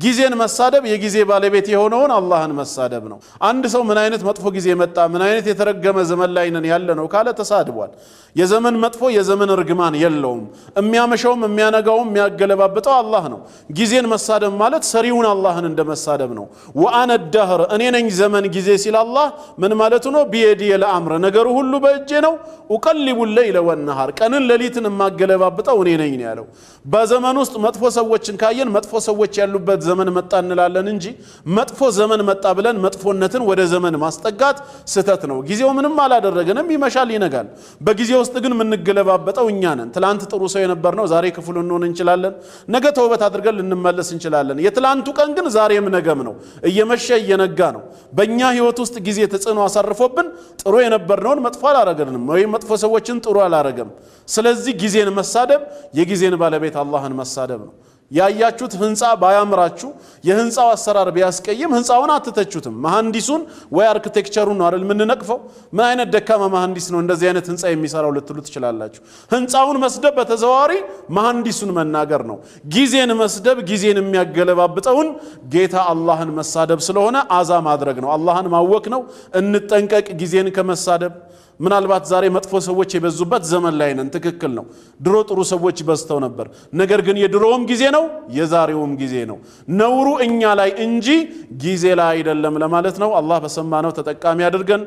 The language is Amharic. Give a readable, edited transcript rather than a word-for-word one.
ጊዜን መሳደብ የጊዜ ባለቤት የሆነውን አላህን መሳደብ ነው። አንድ ሰው ምን አይነት መጥፎ ጊዜ መጣ፣ ምን አይነት የተረገመ ዘመን ላይ ነን ያለ ነው ካለ ተሳድቧል። የዘመን መጥፎ የዘመን እርግማን የለውም። የሚያመሸውም የሚያነጋውም የሚያገለባብጠው አላህ ነው። ጊዜን መሳደብ ማለት ሰሪውን አላህን እንደ መሳደብ ነው። وأنا الدهر እኔ ነኝ ዘመን ጊዜ ሲል አላህ ምን ማለቱ ነው? بيدي الأمر ነገሩ ሁሉ በእጄ ነው። أقلب الليل والنهار ቀንን ሌሊትን የማገለባብጠው እኔ ነኝ ነው ያለው። በዘመን ውስጥ መጥፎ ሰዎችን ካየን መጥፎ ሰዎች ያሉበት ዘመን መጣ እንላለን እንጂ መጥፎ ዘመን መጣ ብለን መጥፎነትን ወደ ዘመን ማስጠጋት ስህተት ነው። ጊዜው ምንም አላደረገንም፣ ይመሻል፣ ይነጋል። በጊዜ ውስጥ ግን የምንገለባበጠው እኛ ነን። ትላንት ጥሩ ሰው የነበርነው ዛሬ ክፉ ልንሆን እንችላለን። ነገ ተውበት አድርገን ልንመለስ እንችላለን። የትላንቱ ቀን ግን ዛሬም ነገም ነው። እየመሸ እየነጋ ነው። በእኛ ህይወት ውስጥ ጊዜ ተጽዕኖ አሳርፎብን ጥሩ የነበርነውን መጥፎ አላረገንም፣ ወይም መጥፎ ሰዎችን ጥሩ አላረገም። ስለዚህ ጊዜን መሳደብ የጊዜን ባለቤት አላህን መሳደብ ነው። ያያችሁት ህንፃ ባያምራችሁ፣ የህንፃው አሰራር ቢያስቀይም ህንፃውን አትተቹትም። መሐንዲሱን ወይ architecture ኡን ነው አይደል የምንነቅፈው? ምን አይነት ደካማ መሐንዲስ ነው እንደዚህ አይነት ህንፃ የሚሰራው ልትሉ ትችላላችሁ። ህንፃውን መስደብ በተዘዋዋሪ መሐንዲሱን መናገር ነው። ጊዜን መስደብ ጊዜን የሚያገለባብጠውን ጌታ አላህን መሳደብ ስለሆነ አዛ ማድረግ ነው፣ አላህን ማወክ ነው። እንጠንቀቅ ጊዜን ከመሳደብ። ምናልባት ዛሬ መጥፎ ሰዎች የበዙበት ዘመን ላይ ነን። ትክክል ነው። ድሮ ጥሩ ሰዎች በዝተው ነበር። ነገር ግን የድሮውም ጊዜ ነው፣ የዛሬውም ጊዜ ነው። ነውሩ እኛ ላይ እንጂ ጊዜ ላይ አይደለም ለማለት ነው። አላህ በሰማነው ተጠቃሚ አድርገን።